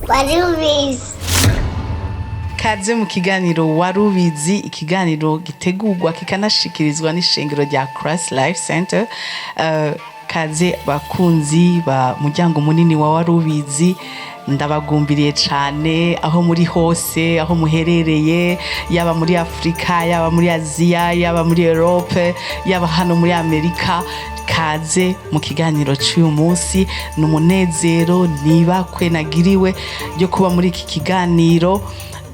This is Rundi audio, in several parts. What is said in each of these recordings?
Warubizi. Kaze mu kiganiro Warubizi, ikiganiro gitegurwa kikanashikirizwa n'ishengero rya Christ Life Center. Kaze bakunzi ba muryango munini wa Warubizi, ndabagumbiriye cane aho muri hose, aho muherereye, yaba muri Afurika, yaba muri Aziya, yaba muri Europe, yaba hano muri Amerika. Kaze mu kiganiro cy'uyu munsi. Ni umunezero nibakwe nagiriwe ryo kuba muri iki kiganiro.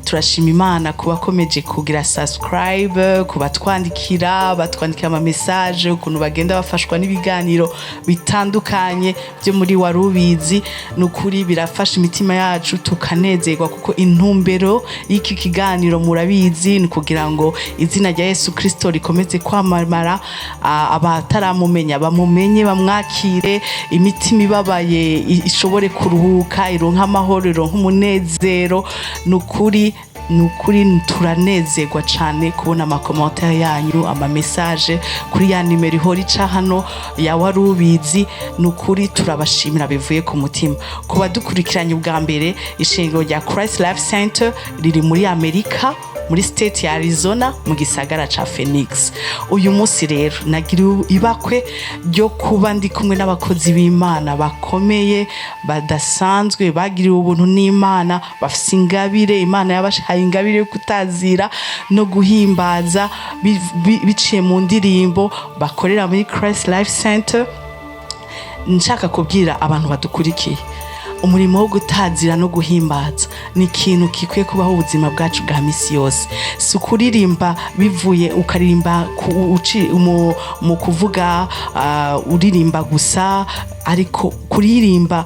Turashima Imana kuba akomeje kugira subscribe, kubatwandikira, batwandikira ama message ukuntu bagenda bafashwa n'ibiganiro bitandukanye byo muri Warubizi. Ni ukuri birafasha imitima yacu, tukanezerwa, kuko intumbero y'iki kiganiro, murabizi, ni kugira ngo izina rya Yesu Kristo rikomeze kwamamara, abataramumenya bamumenye, bamwakire, imitima ibabaye ishobore kuruhuka, ironke amahoro, ironke umunezero. Ni ukuri, ni ukuri, turanezerwa cyane kubona ama commentaires yanyu, ama message kuri ya nimero ihora ica hano ya Warubizi. Ni ukuri turabashimira bivuye ku mutima. Ku badukurikiranye ubwa mbere, ishengero rya Christ Life Center riri muri Amerika, muri state ya Arizona, mu gisagara ca Phoenix. Uyu munsi rero nagiriwe ibakwe ryo kuba ndi kumwe n'abakozi b'Imana bakomeye, badasanzwe, bagiriwe ubuntu n'Imana, bafise ingabire. Imana yabahaye ingabire yo kutazira no guhimbaza biciye mu ndirimbo, bakorera muri Christ Life Center. Nshaka kubwira abantu badukurikiye, umurimo wo gutazira no guhimbaza ni ikintu gikwiye kubaho ubuzima bwacu bwa misi yose. Si ukuririmba bivuye ukaririmba mu kuvuga, uririmba gusa, ariko kuririmba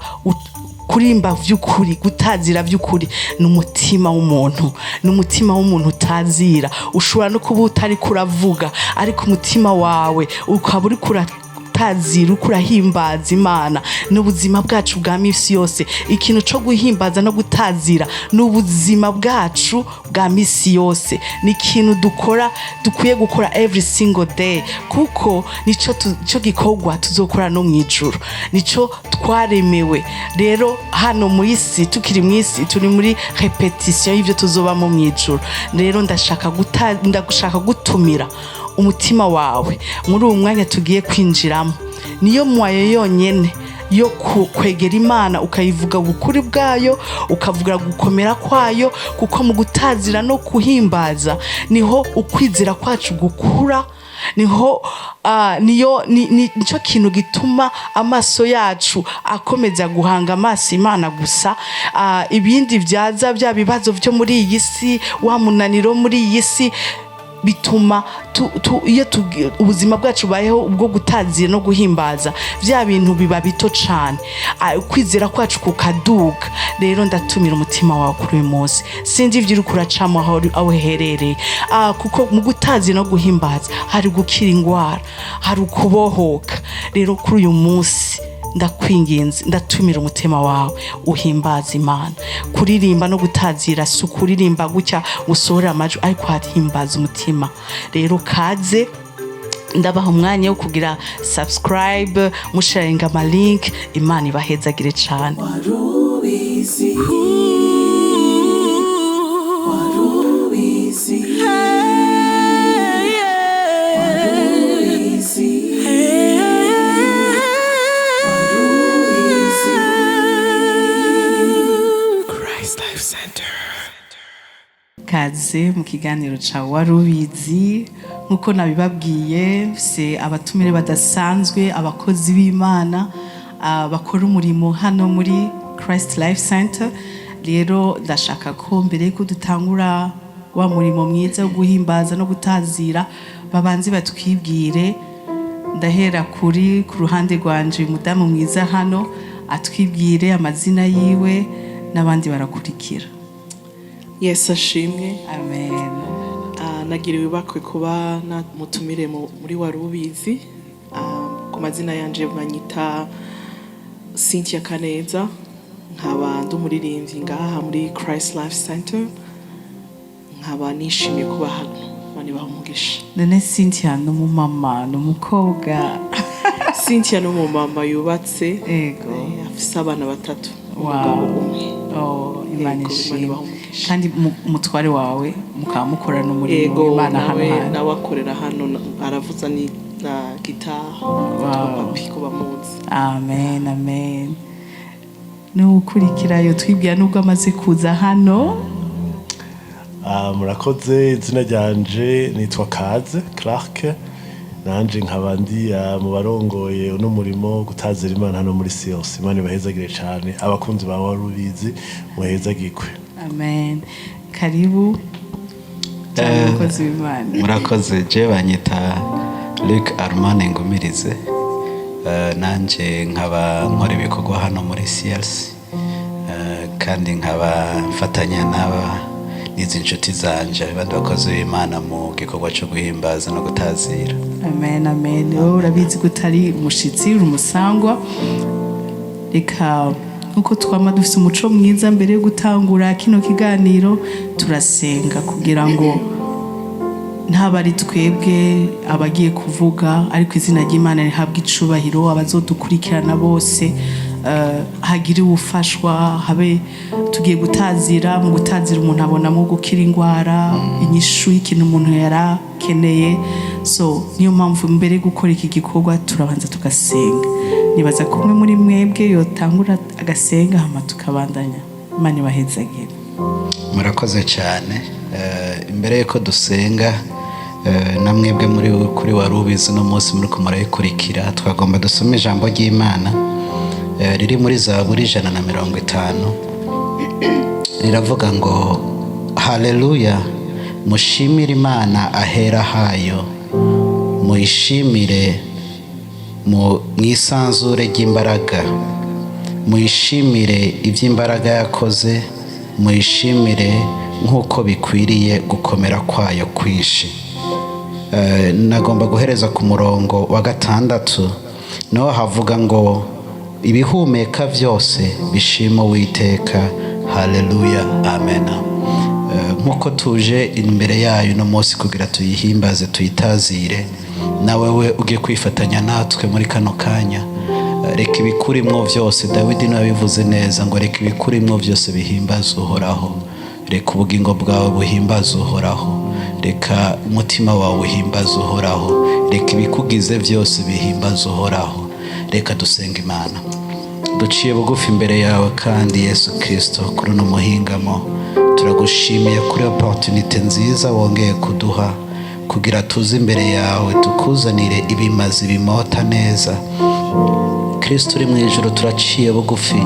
vy'ukuri, gutazira vy'ukuri, ni umutima w'umuntu, ni umutima w'umuntu utazira. Ushobora no kuba utari kuravuga, ariko umutima wawe ukaba uri kuratazira, uriko urahimbaza Imana. Ni ubuzima bwacu bwa misi yose. Ikintu co guhimbaza no gutazira ni ubuzima bwacu bwa misi yose, ni ikintu dukora, dukwiye gukora every single day, kuko nico gikorwa tuzokora no mw'ijuru, nico twaremewe. Rero hano mu isi, tukiri mu isi, turi muri répétition y'ivyo tuzobamo mw'ijuru. Rero ndashaka gutumira umutima wawe muri uwo mwanya tugiye kwinjiramo. Niyo mwayo yonyene yo kwegera Imana, ukayivuga ubukuri bwayo, ukavuga gukomera kwayo, kuko mu gutazira no kuhimbaza niho ukwizera kwacu gukura, niho niyo nico kintu gituma amaso yacu akomeza guhanga amaso Imana gusa. Ibindi vyaza, bya bibazo vyo muri iyi si, wa munaniro muri iyi si, bituma iyo ubuzima bwacu bubayeho ubwo gutazira no guhimbaza, bya bintu biba bito cane. Ukwizera kwacu kukaduga. Rero ndatumira umutima wawe kuri uyu munsi. Sinzi ivyo uriko uracamo aho uherereye. Kuko mu gutazira no guhimbaza hari gukira ingwara, hari ukubohoka. Rero kuri uyu munsi ndakwinginze, ndatumira umutima wawe uhimbaza Imana. Kuririmba no gutazira si ukuririmba gutya usohora amajwi, ariko hahimbaza umutima. Rero kaze, ndabaha umwanya wo kugira subscribe, musharinga ama link. Imana ibahezagire cane. Warubizi, Warubizi, Warubizi, Warubizi. Christ Life Center. Kaze mu kiganiro ca Warubizi. Nk'uko nabibabwiye, se abatumire badasanzwe, abakozi b'Imana bakora umurimo hano muri Christ Life Center. Rero ndashaka ko mbere yuko dutangura wa murimo mwiza wo guhimbaza no gutazira, babanze batwibwire. Ndahera ku ruhande rwanje, uyu mudamu mwiza hano atwibwire amazina yiwe, n'abandi barakurikira. Yesu ashimwe. Amen. Nagiriwe ibakwe kuba namutumire muri Warubizi. Ku mazina yanje banyita Cynthia Kaneza, nkaba ndi umuririmbyi ngaha muri Christ Life Center, nkaba nishimiye kuba hano. Imana ibahe umugisha. None Cynthia ni umumama, ni umukobwa? Cynthia ni umumama yubatse. Ego. Afise Mfise abana batatu n'umugabo umwe. Oh, Imana Yego, Imana ishimwe. ibahe umugisha. Kandi umutware wawe mukaba mukorana umurimo Yego. w'Imana hano Nawe hantu? Nawe akorera hano, aravuza ni na gitari. Papi ko bamuzi. Amen, amen. N'ukurikirayo twibwira nubwo amaze kuza hano. Ah, murakoze. Izina ryanje nitwa Kaze Clark, nanje nkaba ndi mu barongoye uno murimo wo gutazira Imana hano muri CLC. Imana ibahezagire cane. Abakunzi bawe Warubizi, muhezagirwe. Amen. Karibu cyane, umukozi w'Imana. Murakoze. Je banyita Luc Armane Ngumirize. Nanje nkaba nkora ibikorwa hano muri CLC. Kandi nkaba mfatanya n'aba n'izi nshuti zanje, abandi bakozi b'Imana, mu gikorwa cyo guhimbaza no gutazira. Amen, amen. Wowe urabizi ko utari umushitsi, uri umusangwa. Reka nkuko twama dufite umuco mwiza, mbere yo gutangura kino kiganiro turasenga kugira ngo ntaba ari twebwe abagiye kuvuga, ariko izina ry'Imana rihabwa icubahiro, abazodukurikirana bose hagire ubufashwa. Habe tugiye gutazira, mu gutazira umuntu abonamo gukira indwara, inyishu y'ikintu umuntu yarakeneye. So niyo mpamvu mbere yo gukora iki gikorwa turabanza tugasenga. Nibaza ko umwe muri mwebwe yotangura agasenga, hama tukabandanya. Imana ibahezagire. Murakoze cyane. Imbere y'uko dusenga, na mwebwe muri kuri Warubizi uno munsi muri murayikurikira, twagomba dusome ijambo ry'Imana riri muri Zaburi 150. Riravuga ngo: "Haleluya, mushimire Imana ahera hayo, muyishimire mu isanzure ry'imbaraga, muyishimire iby'imbaraga yakoze, muyishimire nk'uko bikwiriye gukomera kwayo kwinshi." Nagomba guhereza ku murongo wa gatandatu, naho havuga ngo: "Ibihumeka byose bishima Uwiteka. Haleluya, amen." Nk'uko tuje imbere yayo uno munsi kugira tuyihimbaze, tuyitazire, nawe we ugiye kwifatanya natwe muri kano kanya. Reka ibikurimwo byose, Dawidi nawe yabivuze neza ngo: "Reka ibikurimwo byose bihimbaze Uhoraho." Reka ubugingo bwawe buhimbaze Uhoraho, reka umutima wawe uhimbaze Uhoraho, reka ibikugize byose bihimbaze Uhoraho. Reka dusenga Imana. Duciye bugufi imbere yawe kandi Yesu Kirisito, kuri uno muhingamo turagushimiye kuri opportunité nziza wongeye kuduha kugira tuze imbere yawe, tukuzanire ibimazi bimota neza. Kirisito uri mu ijoro, turaciye bugufi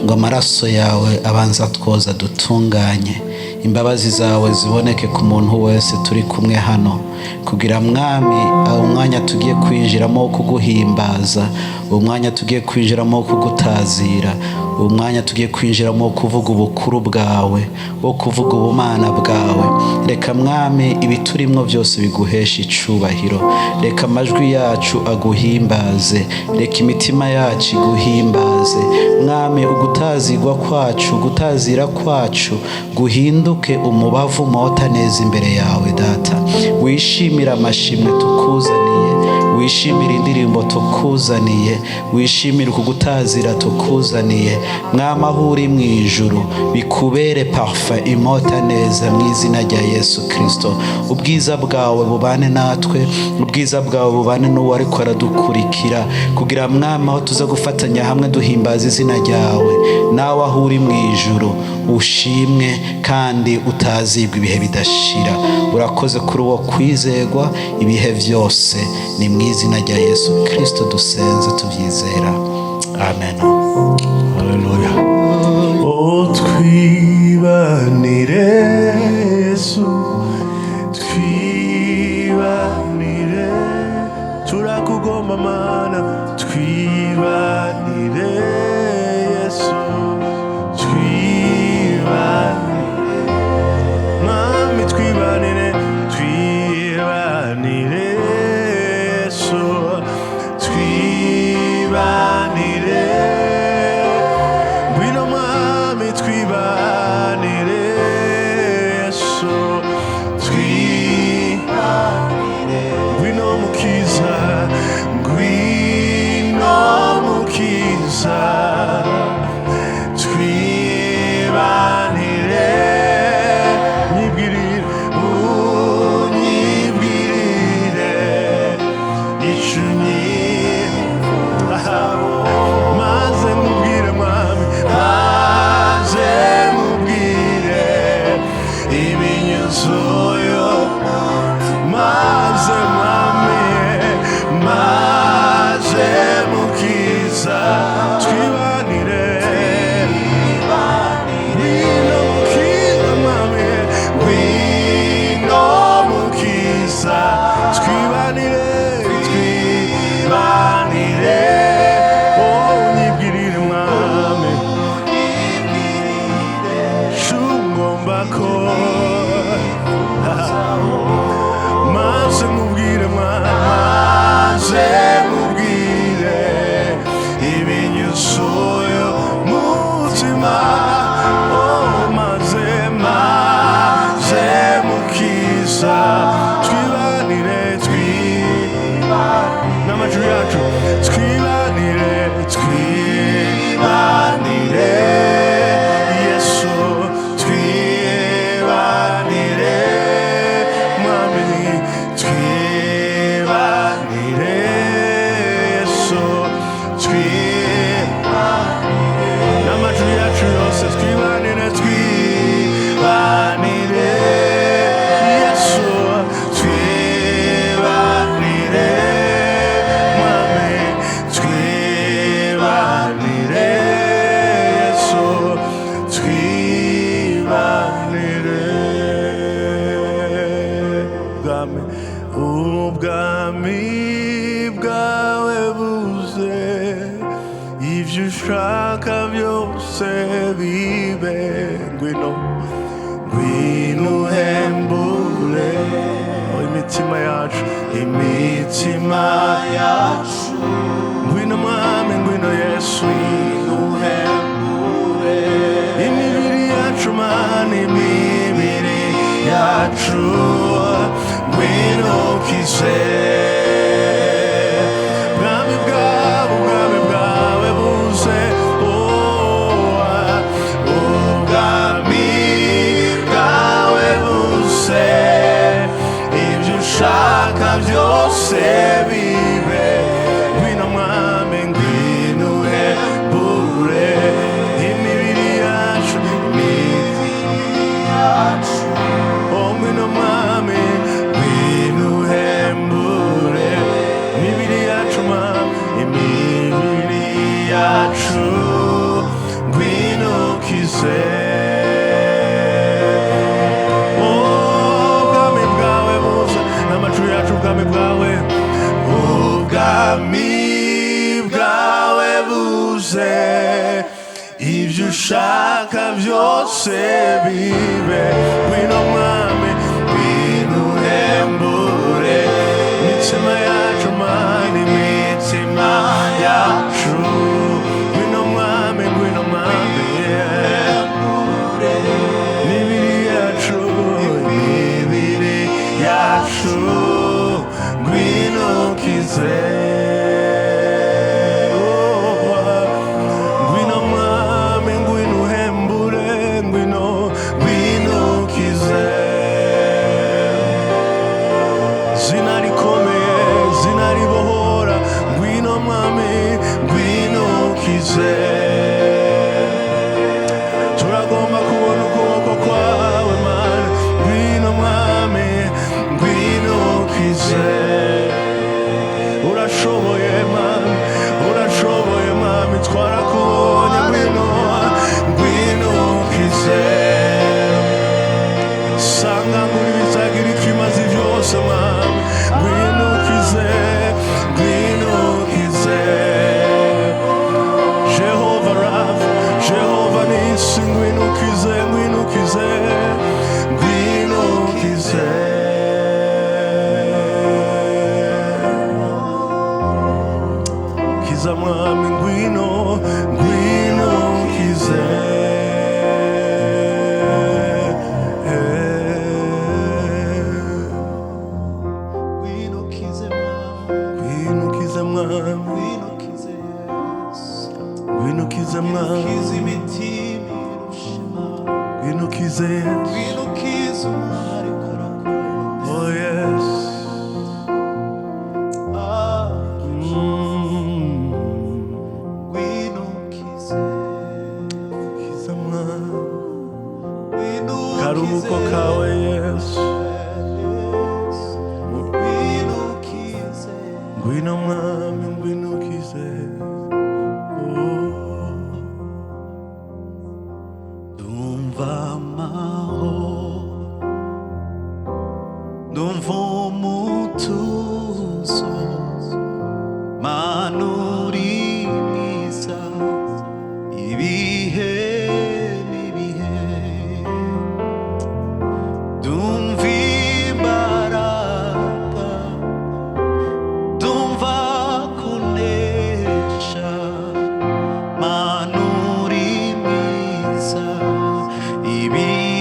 ngo amaraso yawe abanza twoza, dutunganye, imbabazi zawe ziboneke ku muntu wese turi kumwe hano, kugira Mwami, umwanya tugiye kwinjiramo wo kuguhimbaza, umwanya tugiye kwinjiramo wo kugutazira, umwanya tugiye kwinjiramo wo kuvuga ubukuru bwawe, wo kuvuga ubumana bwawe, reka Mwami ibiturimwo byose biguhesha icubahiro. Reka amajwi yacu aguhimbaze, reka imitima yacu iguhimbaze. Mwami, ugutazigwa kwacu, gutazira kwacu guhinduke umubavu mota neza imbere yawe. Data, wishimire amashimwe tukuzaniye, wishimire indirimbo tukuzaniye, wishimire ukugutazira tukuzaniye. Mwami, aho uri mu ijuru bikubere parfum imota neza mu izina rya Yesu Kirisito. Ubwiza bwawe bubane natwe, ubwiza bwawe bubane n'uwo ariko aradukurikira, kugira Mwami aho tuza gufatanya hamwe duhimbaza izina ryawe, nawe aho uri mu ijuru ushimwe kandi utazibwa ibihe bidashira. Urakoze kuri uwo kwizegwa ibihe byose. Ni mu izina rya Yesu Kirisito dusenze tubyizera, amen. Haleluya. Oh, twibanire Yesu, twibanire, turakugomba Mana, twibanire Yesu, twibanire Mwami, twibanire, twibanire Yesu, twibanire. bibe. Ngwino, ngwino uhembure, oh, imitima yacu, imitima yacu. Ngwino Mwami, ngwino Yesu, ngwino uhembure imibiri yacu, Mana, imibiri yacu, ngwino ukize. Bwami bwawe, ubwami bwawe buze, oh, ubwami bwawe buze, ibyo ushaka byose bibe. Ngwino Mwami, ngwino uhembure imibiri yacu, imibiri yacu. Oh, ngwino Mwami, ngwino uhembure imibiri yacu, Mwami, imibiri yacu, ngwino ukize. Oh, ubwami bwawe buze n'amacu yacu, ubwami bwawe, ubwami bwawe buze, ibyo ushaka byose bibe. Ngwino Mwami, ngwino uhembure imitima yacu, Mana, imitima yacu. Ngwino Mwami, ngwino Mwami, imibiri yacu, imibiri yacu, ngwino ukize. Ngwino Mwami, ngwino uhembure, ngwino, ngwino ukize. Zina rikomeye, zina ribohora, ngwino Mwami, ngwino ukize. Turagomba kubona ukuboko kwawe, Mana. Ngwino Mwami, ngwino ukize. Urashoboye Mwami, urashoboye Mwami, twarakubonye. Ngwino, ngwino ukize. Sanga muri bizagira ikimazi byose, Mwami, ngwino ukize, ngwino ukize. Jehova Rafa, Jehova Nisi, ngwino ukize, ngwino ukize, ngwino ukize. Kiza Mwami, ngwino, ngwino ukize. Ngwino ukize Mwami. Ngwino ukize Mwami. Ngwino ukize Yesu. Ngwino ukize Mwami. Ukize imitima irushe Mana. Ngwino ukize Yesu. Ngwino ukize umuntu ariko arakunda. Oh yes. Ah, Mm. ngwino ukize. Kiza Mwami. Ngwino ukize. Karuhuko kawe Yesu. Yesu. Ngwino ukize. Ngwino Mwami, ngwino ukize. Oh. Ndumva amahoro, ndumva umutuzo, Mana uri mwiza, ibihe n'ibihe. Ndumva imbaraga, ndumva kunesha, Mana uri mwiza, ibihe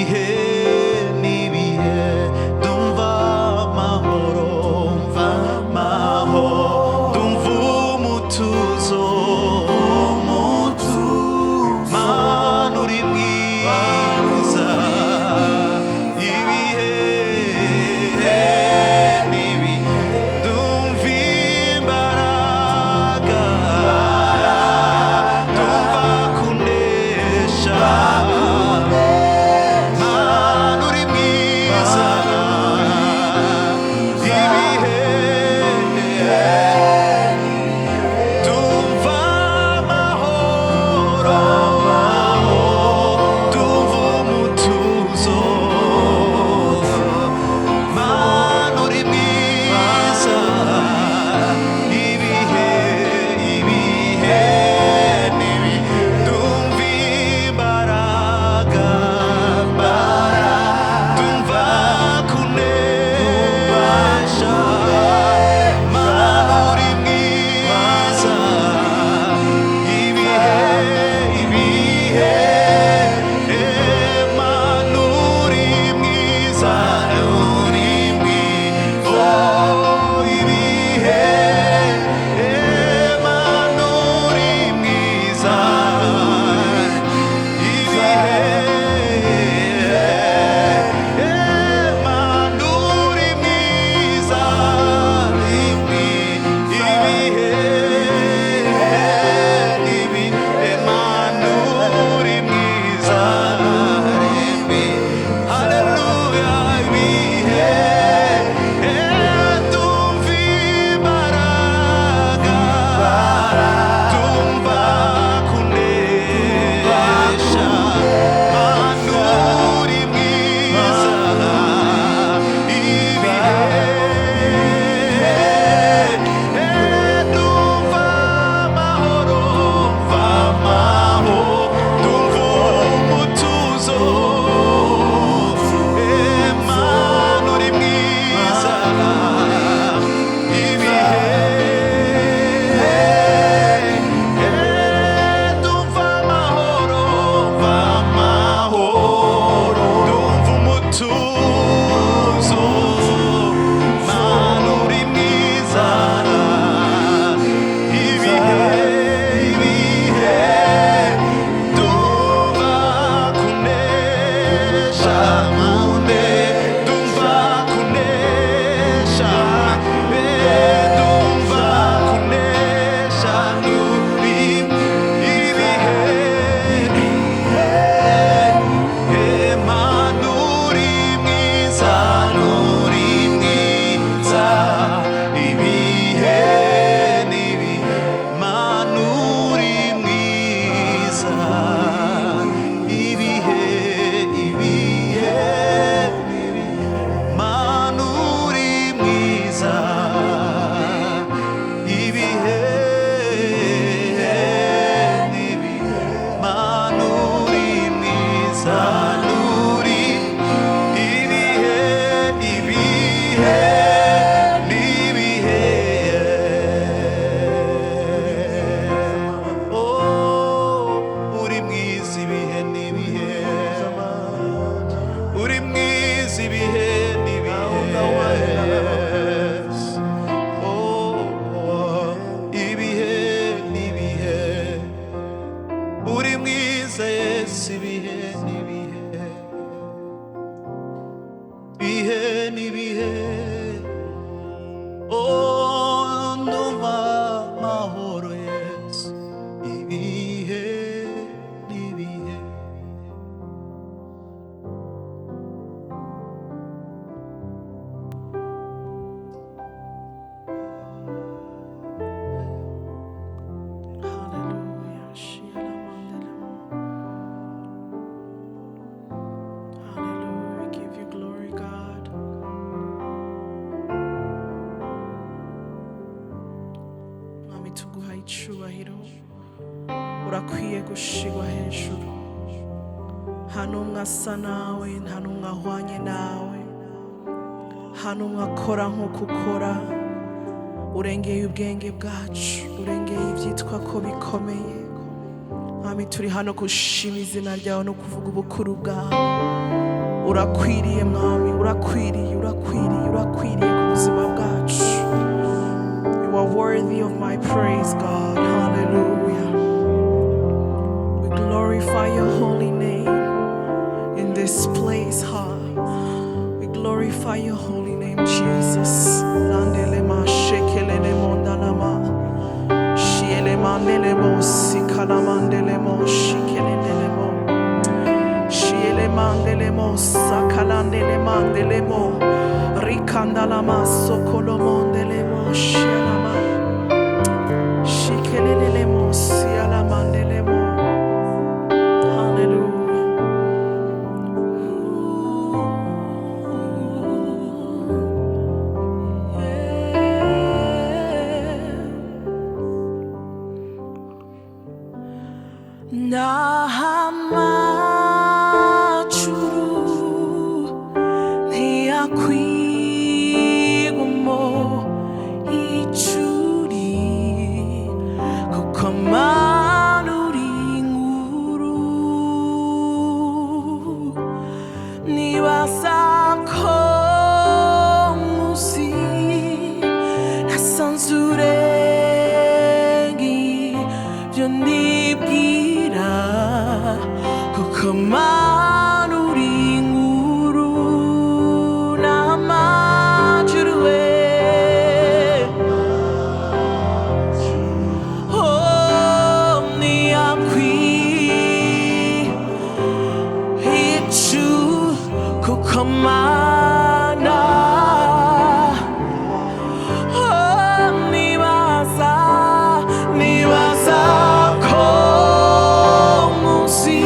Nuri ibihe, ibihe n'ibihe. Oh, uri mwiza ibihe n'ibihe, uri mwiza ibihe n'ibihe. Oh, ibihe n'ibihe, uri mwiza Yesu, ibihe n'ibihe, bihe n'ibihe. Oh, ndumva amahoro Yesu, ibihe n'ibihe. Hallelujah. Shialamandelemo. Hallelujah. We give you glory, God. Mwami, tuguha icubahiro, urakwiye gushigwa hejuru. Nta n'umwe asa nawe, nta n'umwe ahwanye nawe, nta n'umwe akora nk'uko ukora. Urengeye ubwenge bwacu, urengeye ibyitwa ko bikomeye. Mwami, turi hano gushima izina ryawe no kuvuga ubukuru bwawe. Urakwiriye Mwami, urakwiriye, urakwiriye, urakwiriye ku buzima bwacu. You are worthy of my praise, God. Hallelujah. We glorify your holy name in this place, ha. We glorify your holy name, Jesus. Landelema shekelele mondalama. Shiele mandelemo sikalamandelemo shikelendelemo. Shiele mandelemo sakalandele mandelemo. Rikandalama sokolomondelemo shialama. Shikelelemo sialamandelemo. Hallelujah. Nahamachuru ntiyakwigumo icuri, kuko manuri inkuru nibaza ko nkusi nasanzure ibyo nibwira, kuko manuri inkuru n'amajuru we. Oh, ntiyakwi icu, kuko mana. Oh, nibaza, nibaza ko nkusi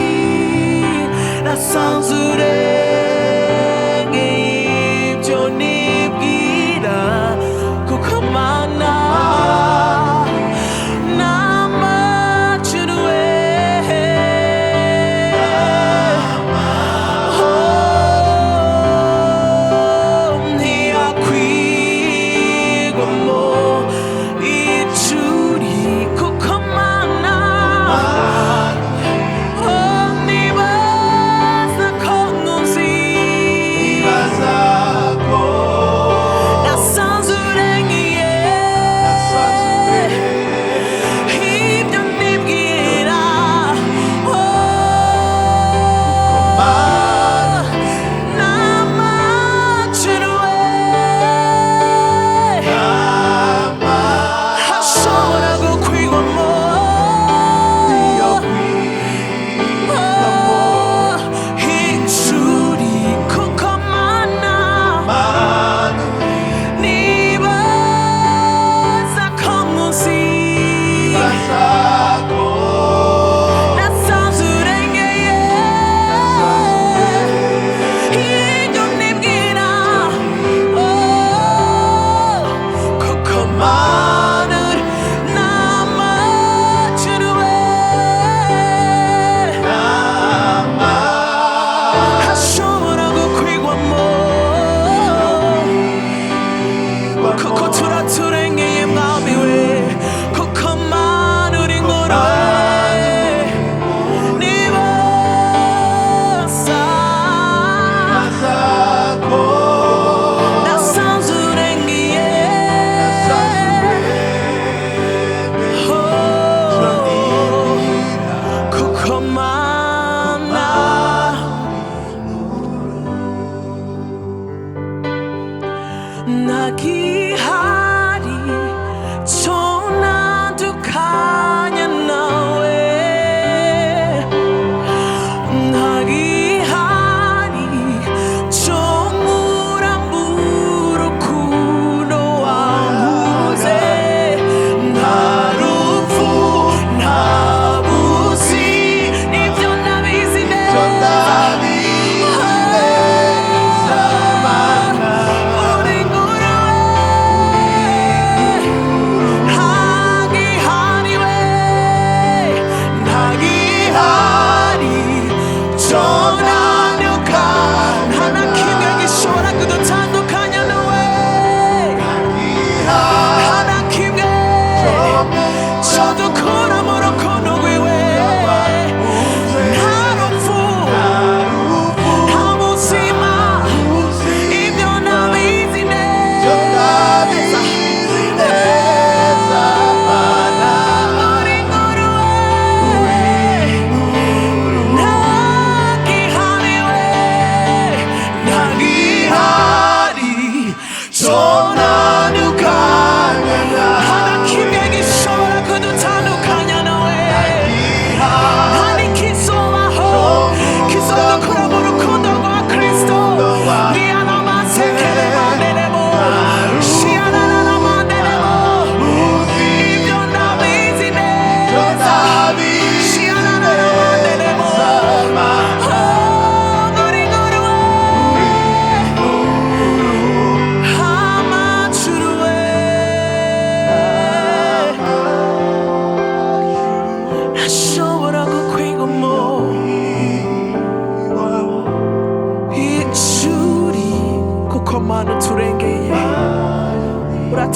nasanzure ibyo nibwira, kuko mana n'amajuru. Oh, ntiyakwigwamo icuri, kuko mana. Oh, nibaza ko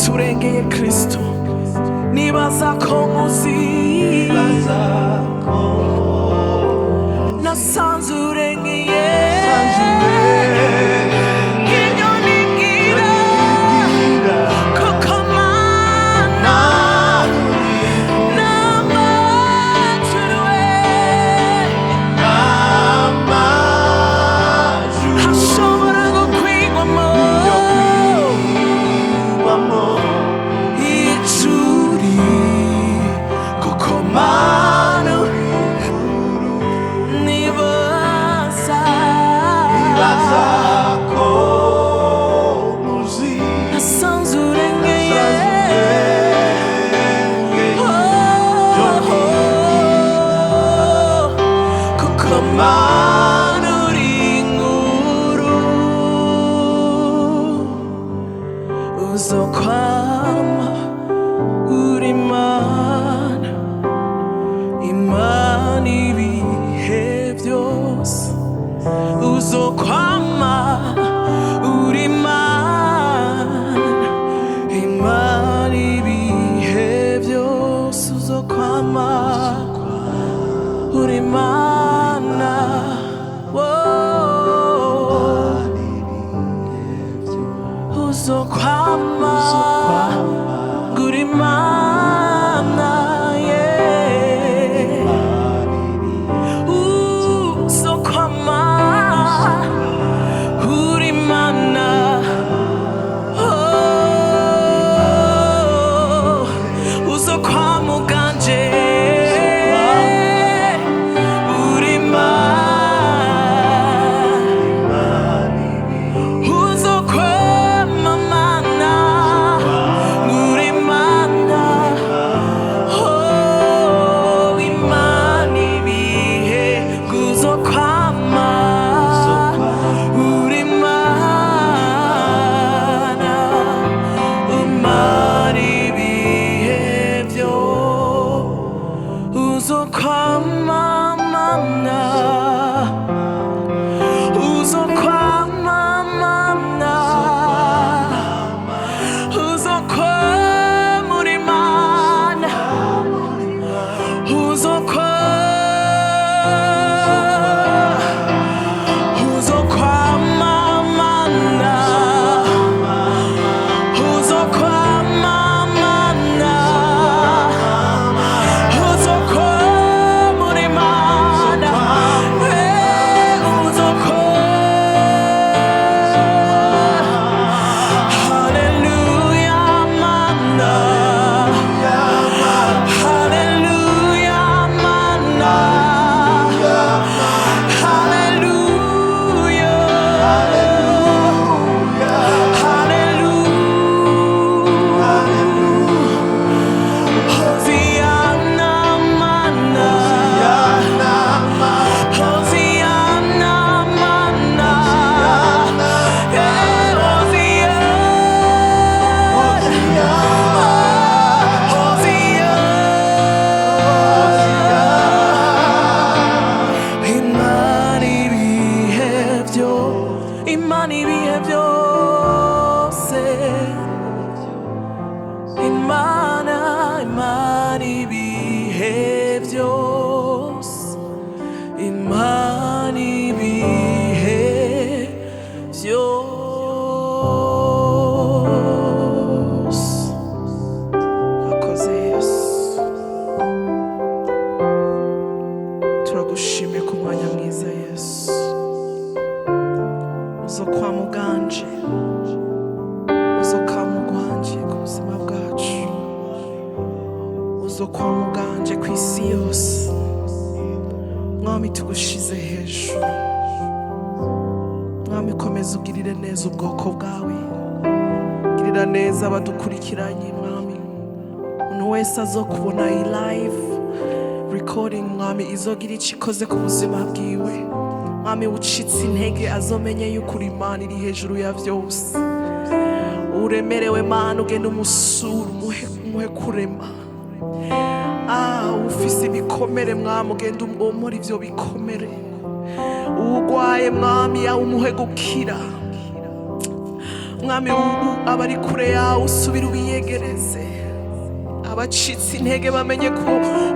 Nasanze urengeye Kristo, nibaza ko nkuzi. Nasanze urengeye inyoni ngira, kuko Mana n'amajuru hashobora gukwigwamo ijuri, kuko Mana nibaza nasanze urengeye. Oh, kuko Mana uri inkuru, uzokwama uri Mana, Imana ibihe byose. Uzokwama uri Imana, Imana ibihe byose. Uzokwama uri Imana. Oh. Uzokwama uri Imana, yeah. Uzokwama uri Imana. Oh, uzokwama uganje uri Imana. Uzokwama Mana uri Imana. Oh, Imana ibihe, uzokwama uri Imana, Imana ibihe byo. Uzokwama Mana, uzokwama Mana, uzokwama uri Imana, uzokwama Mana, uzokwama Mana, uzokwama uri Imana. Eh, uzokwama. Hallelujah, Mana. Hallelujah, Mana. Hallelujah. Hallelujah. Hosianna, Mana. Hosianna, Mana. Yeah, Hosianna. Imana ibihe byo, Imana ibihe byose, Imana, Imana ibihe byose, Imana ibihe byose. Akoze Yesu, turagushimiye ku mwanya mwiza Yesu. Uzo kwa muganje, uzo kwa mugwanje ku buzima bwacu, uzo kwa muganje ku isi yose. Mwami, tugushize hejuru. Mwami, komeza ugirire neza ubwoko bwawe, girira neza abadukurikiranye. Mwami, umuntu wese azokubona iyi live recording, Mwami, izogira icyo ikoze ku buzima bwiwe. Mwami, ucitse intege azomenye yuko uri Imana iri hejuru ya byose. Uremerewe Mana, ugenda umusura, umuhe kurema. Ah, ufise ibikomere, Mwami, ugenda umwomora ivyo bikomere. Ugwaye, Mwami, yawe umuhe gukira. Mwami, ubu abari kure yawe usubire ubiyegereze. Abacitse intege bamenye ko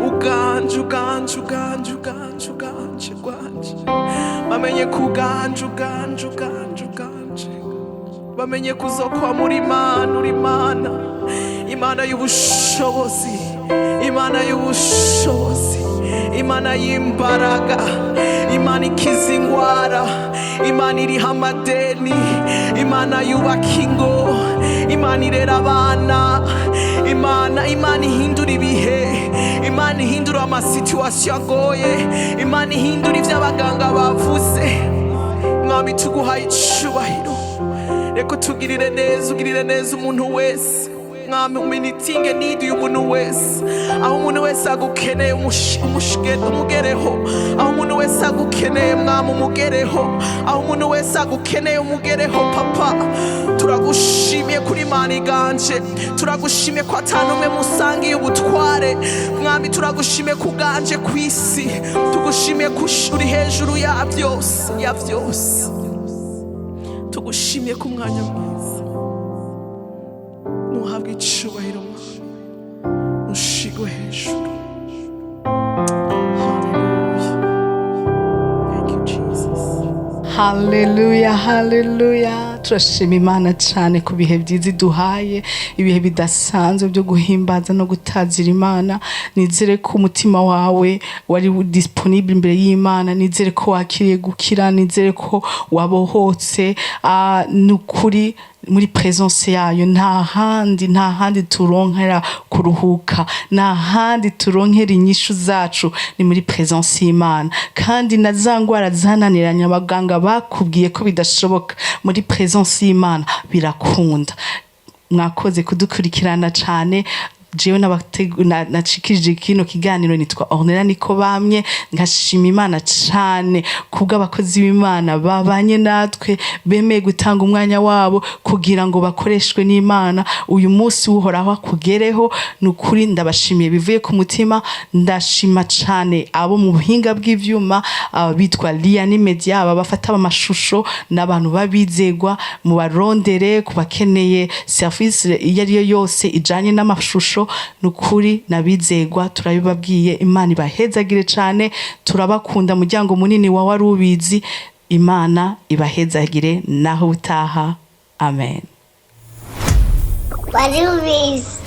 uganje, uganje, uganje, uganje, uganje, uganje. Bamenye ko uganje, uganje, uganje, uganje. Bamenye ko uzokwa muri Imana, uri Imana, Imana y'ubushobozi, Imana y'ubushobozi, Imana y'imbaraga, Imana ikiza ingwara, Imana iriha amadeni, Imana yubaka ingo, Imana irera abana, Imana, Imana ihindura ibihe, Imana ihindura ama situations agoye, Imana ihindura ibyo abaganga bavuze. Mwami, tuguhaye icubahiro. Reka utugirire neza, ugirire neza umuntu wese. Mwami, umeetinge need y'umuntu wese. Aho umuntu wese agukeneye, umugereho. Aho umuntu wese agukeneye, Mwami, umugereho. Aho umuntu wese agukeneye, umugereho. Papa, turagushimiye kuri Imana iganje. Turagushimiye ko atanu umwe musangiye ubutware. Mwami, turagushimiye ko uganje ku isi. Tugushimiye ko uri hejuru ya byose, ya byose. Tugushimiye ku mwanya mwiza. Nuhabwe icubahiro, Mwami, ushigwe hejuru. Hallelujah. Thank you, Jesus. Haleluya, haleluya! Turashima Imana cyane ku bihe byiza iduhaye, ibihe bidasanzwe byo guhimbaza no gutazira Imana. Nizere ko umutima wawe wari disponible imbere y'Imana. Nizere ko wakiriye gukira. Nizere ko wabohotse. Ni ukuri, muri presence yayo nta handi, nta handi turonkera kuruhuka, nta handi turonkera inyishu zacu, ni muri presence y'Imana. Kandi na za ngwara zananiranye, abaganga bakubwiye ko bidashoboka, muri presence y'Imana birakunda. Mwakoze kudukurikirana cyane. Jewe nacikirije kino kiganiro nitwa Ornella Niko Bamye. Nkashima Imana cane kubw'abakozi b'Imana babanye natwe, bemeye gutanga umwanya wabo kugira ngo bakoreshwe n'Imana. Uyu munsi Uhoraho akugereho. Ni ukuri, ndabashimiye bivuye ku mutima. Ndashima cane abo mu buhinga bw'ivyuma, bitwa Liani Media, aba bafata amashusho n'abantu babizegwa. Mu barondere ku bakeneye service iyo ari yo yose ijanye n'amashusho. Ni ukuri nabizegwa, turabibabwiye. Imana ibahezagire cane. Turabakunda, muryango munini wa Warubizi. Imana ibahezagire. Naho utaha, amen. Wari ubizi.